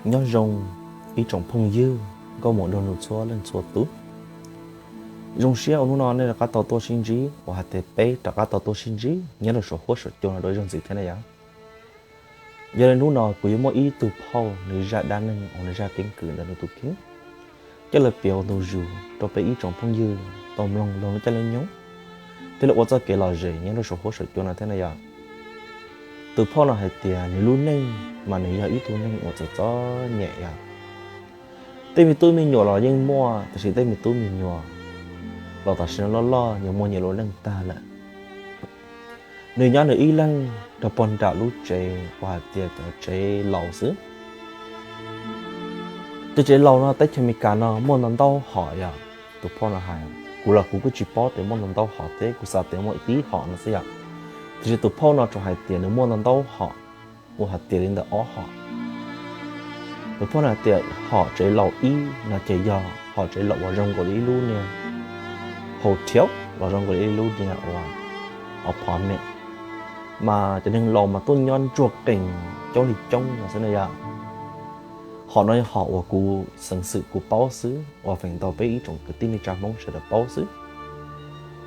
Nyob zoo ib tsoom phooj ywg nkauj muam nraug nus txhua leej txhua tus. Zoo siab uas hnub no nej rov qab tau tuaj sib ntsib, uas hais tias peb rov qab tau tuaj sib ntsib nyob rau saum huab saum cua no dua ib zaug ntxiv thiab na yom. Yog li hnub no kuv yuav muaj ib tug phauj nws zaj dab neeg uas nws zaj keeb kwm ntawm nws tus kheej coj los piav ua ntu zus rau peb ib tsoom phooj ywg tau mloog los coj los nyob, thiab los ua txoj kev lom zem nyob rau saum huab saum cua no thiab na yom. Tus phauj no hais tias nws lub neej mas nws yog ib tug neeg uas txom txom nyem yom. Tej me tub me nyuam los yeej muaj, tab sis tej me tub me nyuam los tam sim no loj loj nyias muaj nyias lub neej tag lawm. Nws nyob nws ib leeg rau puag nram lub tsev uas hais tias cov tsev laus xwb. Cov tsev laus no teb chaws Amelikas no muaj ntau ntau hom yom. Tus phauj no hais, kuv los kuv kuj tsis paub tias muaj ntau ntau hom thiab, kuv xav tias muaj tib hom no xwb yom. Tiam sis tus phauj no tsuas hais tias nws muaj ntau ntau hom, uas hais tias li ntawm ob hom. Tus phauj no hais tias hom tsev laus ib no ces yog hom tsev laus uas zoo nkaus li ib lub niag hotel los zoo nkaus li ib lub niag uas apartment, mas cov neeg laus mas tuaj nyob ntsuag qees coob li coob no xwb na yom. Hom no yog hom uas kuv xeev xwm kuv paub xwb uas feem ntau peb ib tsoom kwv tij neej tsa Hmoob sawv daws paub xwb.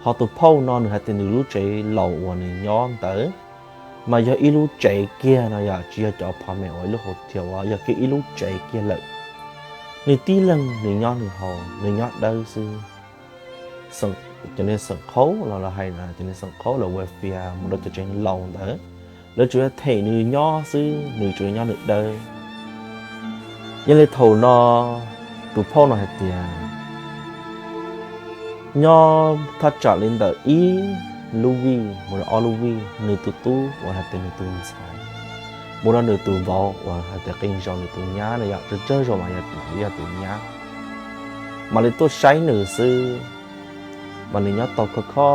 Ho tus phauj no nws hais tias nws lub tsev laus uas nws nyob ntawd mas yog ib lub tsev kiag no yom, tsis yog cov apartment uas ib lub hotel, yog kiag ib lub tsev kiag lawm. Nws tib leeg nws nyob nws haus, nws nyob dawb xwb. Cov niag xeem qhaub los hais, cov niag xeem qhaub los welfare mus rau cov tsev laus ntawd, lawv tsuas yog them nws nyob xwb, nws tsuas yog nyob nws dawb. Yog li thaum no tus phauj no hais tias nyob thaj tsam li ntawm ib lub vij mus rau ob lub vij, nws tus tub uas hais tias nws tus ntxhais mus rau nws tus vauv uas hais tias qee zaus nws tus nyab na yom, tsawg tsawg zaus mas yog tus nyab, mam li tuaj saib nws xwb, mas nws nyob tau kho kho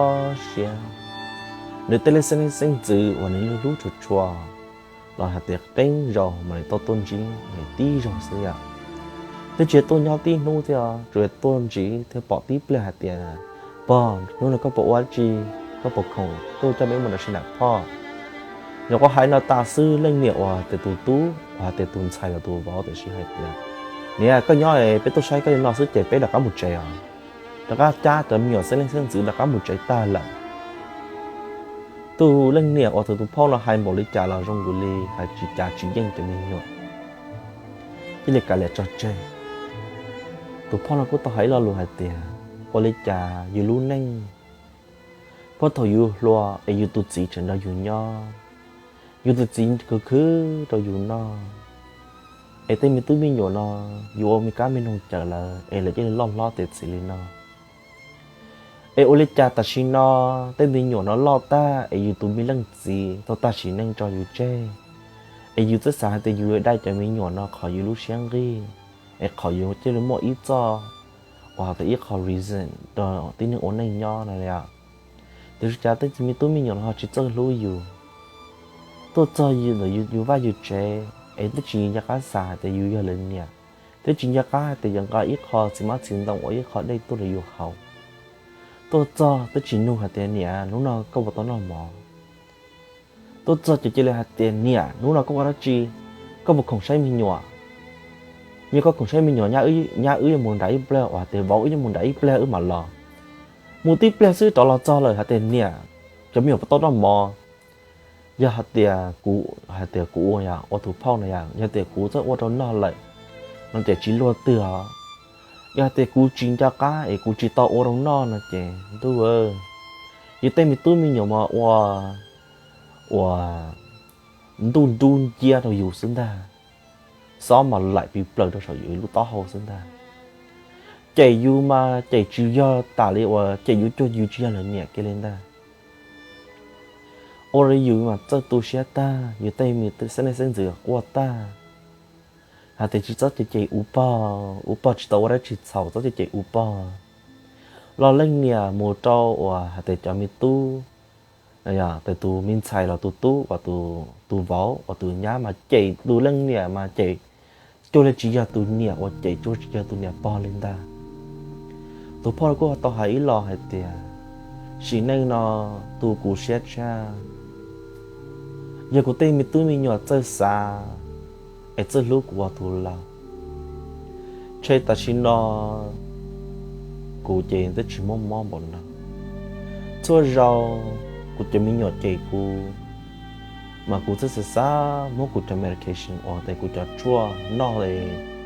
siab. Nws tej leej xeeb leej xeeb ntxwv uas nws hlub tshua tshua los hais tias qee zaus mam li tuaj tuaj ntsib nws tib zaug xwb yom. Twb tsis tuaj nyob tib hnub thiab, tsuas tuaj ntsib thiab pom tib pliag hais tias, pog, hnub no koj puas ua dab tsi, koj puas khoom tuaj coj peb mus nram sib nram phoj? Nyuam qhuav hais no tas xwb, leej niam uas hais tias tus tub uas hais tias tus ntxhais los tus vauv tiam sis hais tias, niam, koj nyob es peb tuaj saib koj li no xwb ces peb rov qab mus tsev os. Rov qab cab cov me nyuam xeeb leej xeeb ntxwv rov qab mus tsev tag lawm. Tus leej niam uas tus, tus phauj no hais npaum li cas los zoo nkaus li hais tsis cav tsis yeej cov me nyuam, cia li kav liam tso tseg. Tus phauj no kuj tau hais ib lo lus hais tias, ua li cas yus lub neej, puag thaum yus hluas es yus tus txiv tseem nrog yus nyob, yus tus txiv khwv khwv rau yus noj, es tej me tub me nyuam no yus ua me kab me noog cawm lawm es lawv cia li loj hlob tiav txiv li no. Es ua li cas tam sim no tej me nyuam no loj tag es yus tus me leej txiv tau tag sim neej tso yus tseg, es yus txawj xav hais tias yus yuav dai cov me nyuam no qhov yus lub siab nqig, es qhov yus cia li muaj ib txoj uas hais tias ib qho reason rau tib neeg ua neej nyob no li. Tiam sis cas tej me tub me nyuam no ho tsis txawj hlub yus, tuaj txog yus ntawm yus vaj yus tsev es twb tsis nco qab xav hais tias yus yog lawv niam, twb tsis nco qab hais tias yuav nqa ib qho txiv hmab txiv ntoo ua ib qho dej tuaj rau yus haus. Tuaj txog twb tsis nug hais tias niam, hnub no koj puas tau noj mov? Tuaj txog ces cia li hais tias niam, hnub no koj ua dab tsi? Koj puas khoom saib me nyuam? Yog koj khoom saib me nyuam, nyab wb yuav mus nram ib pliag, uas hais tias vauv wb yuav mus nram ib pliag wb mam los. Mus tib pliag xwb rov los txog lawm hais tias niam, cov me nyuam puas tau noj mov? Yog hais tias kuv, hais tias kuv ua, ua tus phauj no yom, yog tias kuv txawj ua rau noj lawm no ces tsis luag twg os. Yog hais tias kuv tsis nco qab es kuv tsis tau ua rau noj no ces ntuj, yus tej me tub me nyuam mas ua, ua ntuj nrub nciab rau yus xwb ntag. Xob mas laim pis plaws rau saum yus lub taub hau xwb ntag. Cem yus mas cem tsis yog tas li uas cem yus cuag yus tsis yog lawv niam kiag li ntag. Ua rau yus mas txawj tu siab tag, yus tej me xeeb leej xeeb ntxwv quaj tag. Hais tias tsis txhob cem cem ub pog, ub pog tsis tau ua dab tsi txhaum, txhob cem cem ub pog. Los leej niam mus rau uas hais tias cov me tub, tus me ntxhais los tus tub uas tus vauv uas tus nyab mas cem tus leej niam mas cem cuag li tsis yog tus niam uas cem, cuag tsis yog tus niam pog li ntag. Tus phauj kuj tau hais ib los hais tias, sim neej no tu kuv siab tshaj, yog kuv tej me tub me nyuam txawj xav es txawj hlub kuv ua tus laug. Ntshe tam sim no kuv ces twb tsis muaj mob npaum no. Txhua zaus kuv cov me nyuam cem kuv, mas kuv txawj xav xav muab kuv cov medication uas tes kuv cov tshuaj noj li,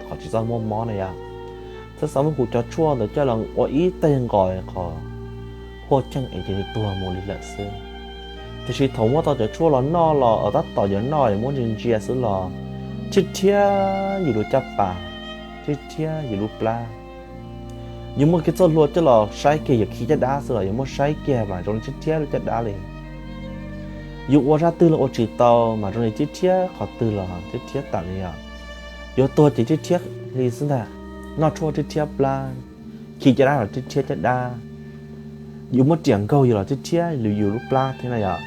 qhov tsis txhob muaj mob na yom, txawj xav muab kuv cov tshuaj ntawd coj los ua ib teg nqos qhov huaj cheej es cia li tuag mus li lawm xwb. Tiam sis thaum muab tau cov tshuaj los noj los tab tom yuav noj es muab ntsia ntsia xwb los thiab thiab yus lub caj pas, thiab thiab yus lub plab. Yus muab kiag txoj hlua coj los saib kiag, yus khi caj dab xwb los yus muab saib kiag mas zoo li thiab thiab lub caj dab li. Yus ua zaj twg los ua tsis tau mas zoo li thiab thiab qhov twg los thiab thiab tas li os. Yuav tuag ces thiab thiab li xwb ntag. Noj tshuaj thiab thiab plab, khi caj dab los thiab thiab caj dab. Yus muab riam nkaug yus los thiab thiab yus lub plab thiab na yom.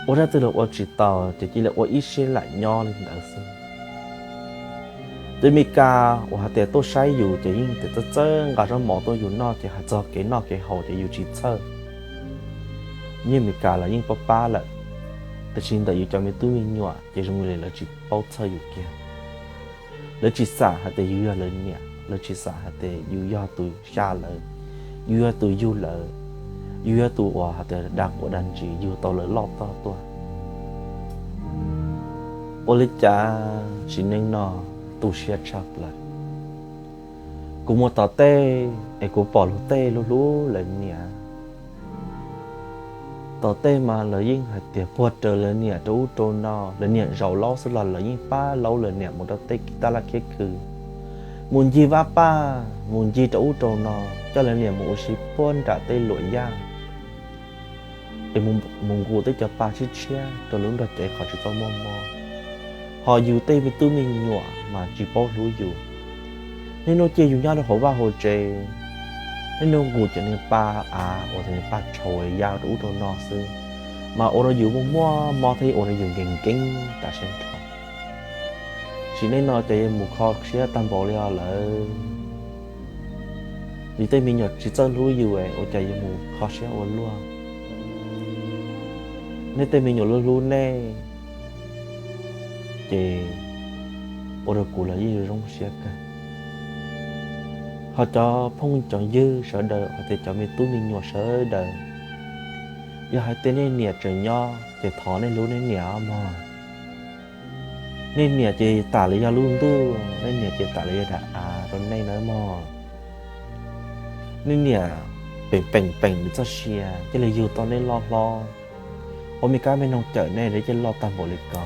Ua zaj twg los ua tsis tau ces cia li ua ib siab lam nyob li ntawd xwb. Cov Meskas uas hais tias tuaj saib yus ces yeej tias txawj txawj nqa zaub mov tuaj yus noj ces hais txog kev noj kev haus ces yus tsis txhawj. Nyob Meskas los yeej pab pab lawm, tiam sis ntawm yus cov me tub me nyuam ces zoo li lawv tsis paub txhawj yus kiag. Lawv tsis xam hais tias yus yog lawv niam, lawv tsis xam hais tias yus yog tus xya lawv, yus yog tus yug lawv, yus yog tus uas hais tias dag quas dag ntsis yug tau lawv loj toj tuaj. Ua li cas sim neej no tu siab tshaj plaws. Kuv mus tom tej es kuv pom luag tej hlub hlub lawv niam. Tom tej mas lawv yeej hais tias puag raws lawv niam rau ub rau no, lawv niam zaum laub xwb los lawv yeej pab laub lawv niam mus rau tej kiv taj laj kiab khw, mus ncig vaj paj, mus ncig rau ub rau no, coj lawv niam mus ua si puag nram tej luam yaj, es mus nqus tej cov pa tshiab tshiab rau lub nrog cev qhov tsis txhob muaj mob. Ho yus tej me tub me nyuam mas tsis paub hlub yus. Niaj hnub cia yus nyob rau hauv vaj hauv tsev, niaj hnub nqus cov niag pa av uas cov niag pa tshau ya rau ub rau no xwb, mas ua rau yus muaj muaj mob thiab ua rau yus nkees nkees tas siab nrho. Sim neej no ces yuav mus kho siab tag npaum li os lawm. Yus tej me nyuam tsis txawj hlub yus ua cas yuav mus kho siab ua luaj. Nej tej me nyuam hlub hlub nej ces ua rau kuv los yeej zoo siab kawg. Ho cov phooj cov ywg sawv daws hais tias cov me tub me nyuam sawv daws, yog hais tias nej niam tseem nyob ces thov nej hlub nej niam mog. Nej niam ces tam li yog lub ntuj, nej niam ces tam li yog daim av rau nej nawb mog. Nej niam peem peem peem li txoj sia cia li yug tau nej loj hlob, ua me kab me noog cawm nej cia li loj tag npaum li ko.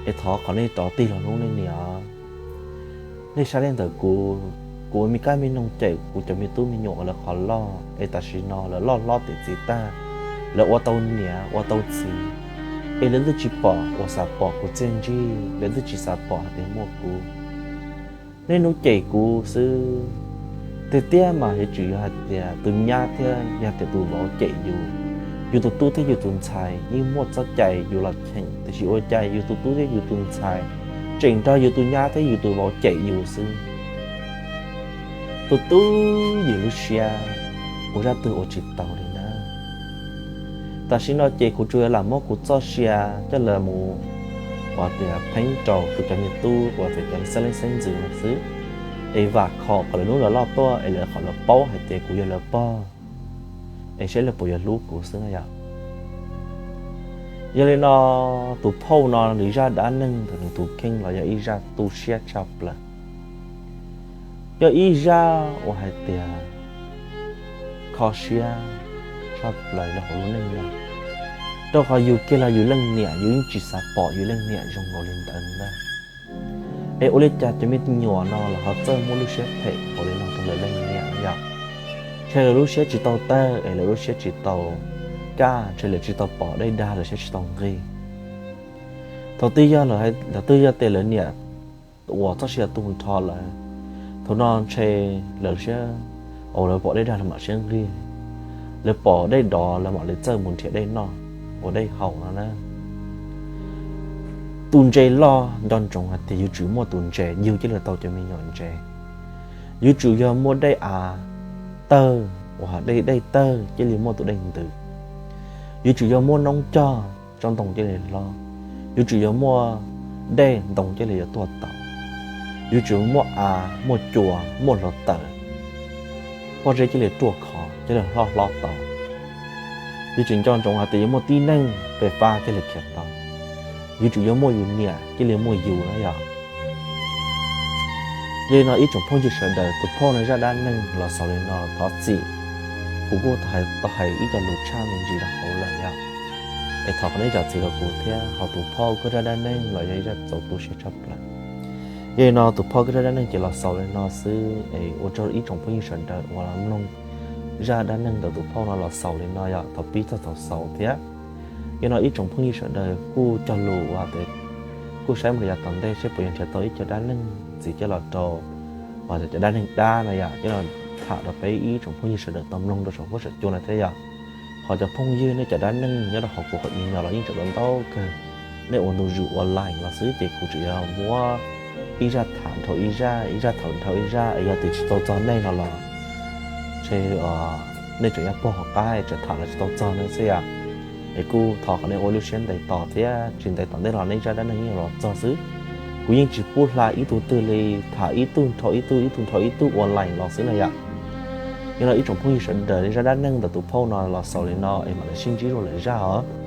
Es thov kom nej rov tig los hlub nej niam. Nej saib li ntawm kuv, kuv ua me kab me noog cawm kuv cov me tub me nyuam uas lawv qhov loj es tam sim no lawv loj hlob tiav txiv tag, lawv ua tau niam ua tau txiv, es lawv twb tsis pom uas xav pom kuv txiaj ntsig, lawv twb tsis xav pom hais tias muaj kuv. Niaj hnub cem kuv xwb. Tiag tiag mas yuav tsum yog hais tias tus nyab thiab yog tias tus vauv cem yus. Yus tus tub thiab yus tus ntxhais yeej muaj txoj cai yus los cheem, tiam sis ua cas yus tus tub thiab yus tus ntxhais tseem nrog yus tus nyab thiab yus tus vauv cem yus xwb. Tus tub yus lub siab, ua zaj twg ua tsis tau li na. Tam sim no ces kuv tsuas lam muab kuv txoj sia coj los mus ua tias pheeb rau kuv cov me tub uas tias cov xeeb leej xeeb ntxwv no xwb, es vam khom kom lawv hnub lawv loj tuaj es lawv qhov lawv paub hais tias kuv yog lawv pog, es saib lawv puas yuav hlub kuv xwb na yom. Yog li no, tus phauj no nws zaj dab neeg ntawm nws tus kheej los yog ib zaj tu siab tshaj plaws. Yog ib zaj uas hais tias kho siab tshaj plaws rau hauv lub neej no, rau qhov yus kiag los yus leej niam yus yeej tsis xav pom yus leej niam zoo nkaus li ntawd ntag. Es ua li cas cov me nyuam no los ho txawj muaj lub siab phem npaum li no rau lawv leej niam yom? Ntshe lawv lub siab tsis tau tawg es lawv lub siab tsis tau kaj, ntshe lawv tsis tau pom dej dag lawv siab tsis tau nqig. Thaum twg yog, thaum twg yog tias lawv niam uas txoj sia tu nrho lawm, thaum no ntshe lawv siab, lawv pom dej dag lawv mam siab nqig, lawv pom dej dov lawv mam li txawj mus nrhiav dej noj ua dej haus no na. Tus ntses loj nco ntsoov hais tias yuav tsum muaj tus ntses yug cia li tau cov me nyuam ntses. Yuav tsum yog muaj dej av tawg uas dej dej tawg cia li muaj tus dej ntws. Yuav tsum yog muaj noob cog tsob ntoo cia li hlob. Yuav tsum yog muaj dej ntoo cia li yuav tuaj tau. Yuav tsum muaj av, muaj cua, muaj hluav taws, pob zeb cia li ruaj khov, cia li hlob hlob tau. Yuav tsum nco ntsoov hais tias yuav muaj tib neeg pes pab cia li khiav tau. Yuav tsum yuav muaj yus niam cia li muaj yus na yom. Yog li no ib tsoom phooj ywg sawv daws, tus phauj no zaj dab neeg los xaus li no thov txim. Kuv kuj tau hais ib co lus tshaj me ntsis rau hauv lawm yom. Es thov kom nej zam txim rau kuv thiab. Ho tus phauj koj zaj dab neeg los yog ib zaj txaus tu siab tshaj plaws. Yog li no tus phauj koj zaj dab neeg ces los xaus li no xwb es ua tsaug ib tsoom phooj ywg sawv daws uas los mloog zaj dab neeg ntawm tus phauj no los xaus li no yom, thaum pib txog thaum xaus thiab. Yog li no ib tsoom phooj ywg sawv daws kuj cog lus uas kuj saib mus li yav tom ntej seb puas yuav nrhiav tau ib co dab neeg ntxiv coj los rau uas cov dab neeg dab no yom, coj los tham rau peb ib tsoom phooj ywg sawv daws tau mloog rau saum huab saum cua no thiab yom. Ho cov phooj ywg nej cov dab neeg nyob rau hauv kuv qhov email los yeej tseem ntau ntau kawg. Nej ua ntu zus ua line los xwb ces kuv tseem yuav muab ib zaj tham dhau ib zaj, ib zaj tham dhau ib zaj es yog tias tsis tau txog nej no los ntshe nej tseem yuav pog hauv qab tseem tham los tsis tau txog no xwb yom. Es kuj thov kom nej ua lub siab ntev tos thiab tsis ntev tom ntej los nej zaj dab neeg yeej los txog xwb. Kuv yeej tsis pub hla ib tug twg li, tham ib tug dhau ib tug, ib tug dhau ib tug ua line los xwb na yom. Yog li no ib tsoom phooj ywg sawv daws, zaj dab neeg ntawm tus phauj no los xaus li no es mam li sib ntsib dua lwm zaj os.